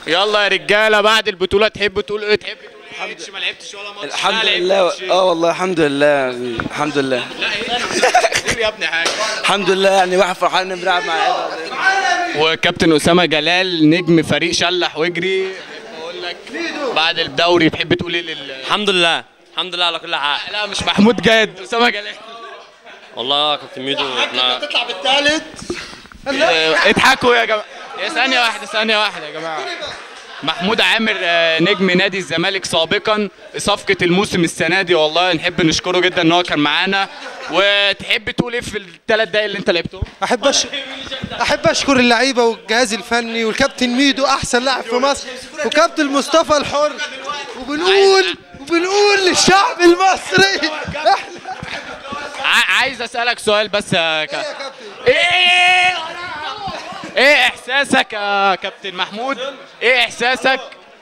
يلا يا رجاله، بعد البطولة تحب تقول ايه؟ تحب تقول ايه؟ ما لعبتش ولا ماتش. الحمد لله. والله الحمد لله، الحمد لله. لا ايه قول يا ابني حاجة. الحمد لله، يعني واحد فرحان ان بنلعب مع وكابتن اسامة جلال نجم فريق شلح واجري. بقول لك بعد الدوري تحب تقول ايه لل؟ الحمد لله، الحمد لله على كل حال. لا مش محمود جاد، اسامة جلال. والله يا كابتن ميدو احنا تطلع بالثالث. اضحكوا يا جماعة. يا ثانية واحدة، ثانية واحدة يا جماعة. محمود عامر نجم نادي الزمالك سابقا، صفقة الموسم السنة دي، والله نحب نشكره جدا ان هو كان معانا. وتحب تقول ايه في الثلاث دقايق اللي انت لعبتهم؟ احب اشكر اللعيبة والجهاز الفني والكابتن ميدو احسن لاعب في مصر، وكابتن مصطفى الحر، وبنقول للشعب المصري. عايز اسالك سؤال بس يا كابتن. ايه احساسك يا كابتن محمود؟ ايه احساسك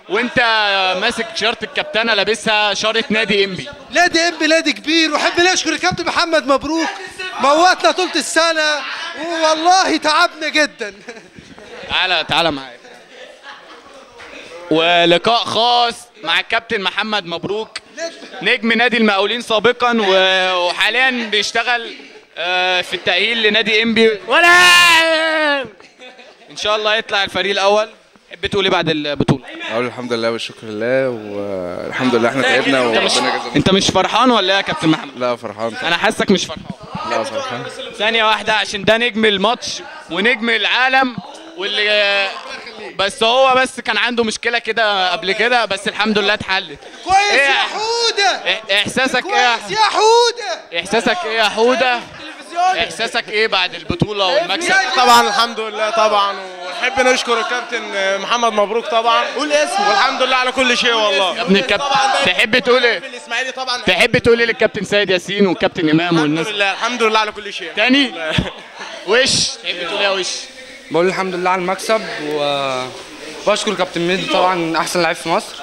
وانت ماسك شارة الكابتنه لابسها شارة نادي انبي؟ نادي انبي نادي كبير، واحب اشكر الكابتن محمد مبروك، موتنا طول السنة والله تعبنا جدا. تعالى تعالى معايا. ولقاء خاص مع الكابتن محمد مبروك نجم نادي المقاولين سابقا، وحاليا بيشتغل في التأهيل لنادي انبي، ولا ان شاء الله يطلع الفريق الاول. تحب تقول ايه بعد البطولة؟ اقول الحمد لله والشكر لله، والحمد لله احنا تعبنا وربنا جزانا. انت مش فرحان ولا ايه يا كابتن محمد؟ لا فرحان. انا حاسك مش فرحان. لا فرحان. ثانية واحدة، عشان ده نجم الماتش ونجم العالم، واللي بس هو بس كان عنده مشكلة كده قبل كده، بس الحمد لله اتحلت. كويس يا حوده. احساسك ايه؟ كويس يا حوده. احساسك ايه يا حوده؟ احساسك ايه بعد البطولة والمكسب؟ طبعا الحمد لله طبعا، ونحب نشكر الكابتن محمد مبروك طبعا. قول اسمه. والحمد لله على كل شيء والله. يا ابن الكابتن تحب تقول ايه؟ تحب تقول ايه للكابتن سيد ياسين والكابتن امام والناس؟ الحمد لله، الحمد لله على كل شيء. تاني وش تحب تقول ايه يا وش؟ بقول الحمد لله على المكسب، وبشكر كابتن ميدو طبعا احسن لعيب في مصر.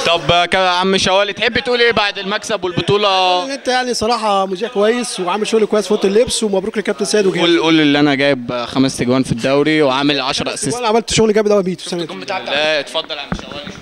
طب يا عم شوالي تحب تقول ايه بعد المكسب والبطوله؟ انت يعني صراحة مذيع كويس وعامل شغل كويس في اوضة اللبس، ومبروك للكابتن سيد وجهاز. قول اللي انا جايب 5 اجوان في الدوري وعامل 10 assist. وانا عملت شغل جامد قوي يا ميدو. لا اتفضل يا عم شوالي.